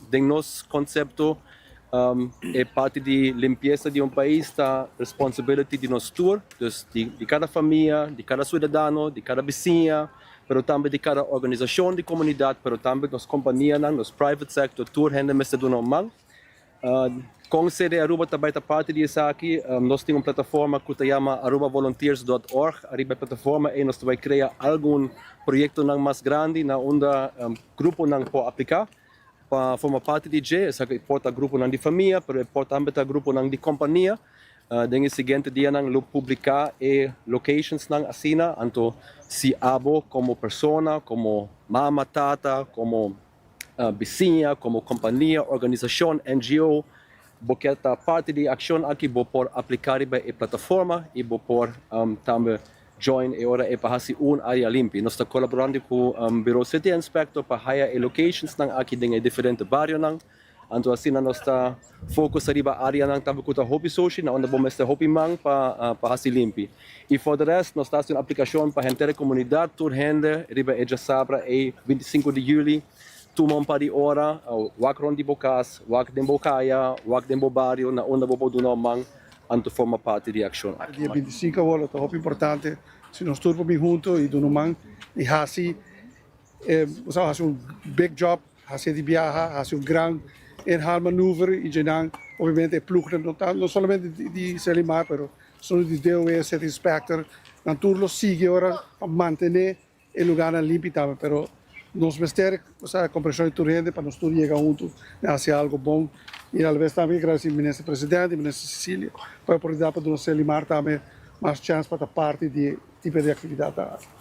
Den nos konsepto e parti di limpiesa di un pais ta responsibility di nos tur, dus di kada famia, di kada suidadano, di kada bisiña, pero tambe di kada organisashon di komunidat, pero tambe nos kompanianan, nos private sector, tur hende mester duna un man. Kon CD Aruba ta bai ta parti di esaki? Nos tin un plataforma ku ta yama arubavolunteers.org. Ariba e plataforma ei nos ta bai krea algun proyektonan mas grandi na unda gruponan por apliká pa forma parti di dje. Esaki por ta gruponan di famia, pero e por tambe ta gruponan di kompania. Den e siguiente dianan lo publiká e locationsnan asina. Anto si abo komo persona, komo mama, tata, komo bisiña, komo kompania, organisashon, NGO, bo kier ta parti di e akshon aki, bo por apliká riba e plataforma i bo por tambe join e ora ei pa hasi un área limpi. Nos ta kolaborando ku Bureau City Inspector pa haya e locationsnan aki den e diferente barionan. Anto asina nos ta focus riba areanan tambe cu ta hopi sushi, na unda bo mester hopi man pa pa haci limpi. Y for de rest nos ta haci un aplicacion pa henter e comunidad, tur hende riba e djasabra ey 25 di juli, tuma un par di ora, wak rond di bo cas, wak den bo caya, wak den bo bario, na unda bo por duna un man, anto forma parti di e accion aki. Dia 25 awor lo ta hopi importante si nos tur por bin hunto y duna un man y haci, bo sa haci un big job. Hasi di biaha, hasi un gran inhaalmanoeuvre y djenan obviamente e ploegnan no ta no solamente di Selimar pero solo di DOW, City Inspector, nan tur lo sigui ora pa mantene e lugarnan limpi tambe pero nos mester osea comprension di tur hende pa nos tur yega hunto den hasi algo bon y alabes tambe gradeci Minister Presidente y Minister Cecilia pa e oportunidad pa duna Selimar tambe mas chance pa ta parti di e tipo di actividad aki.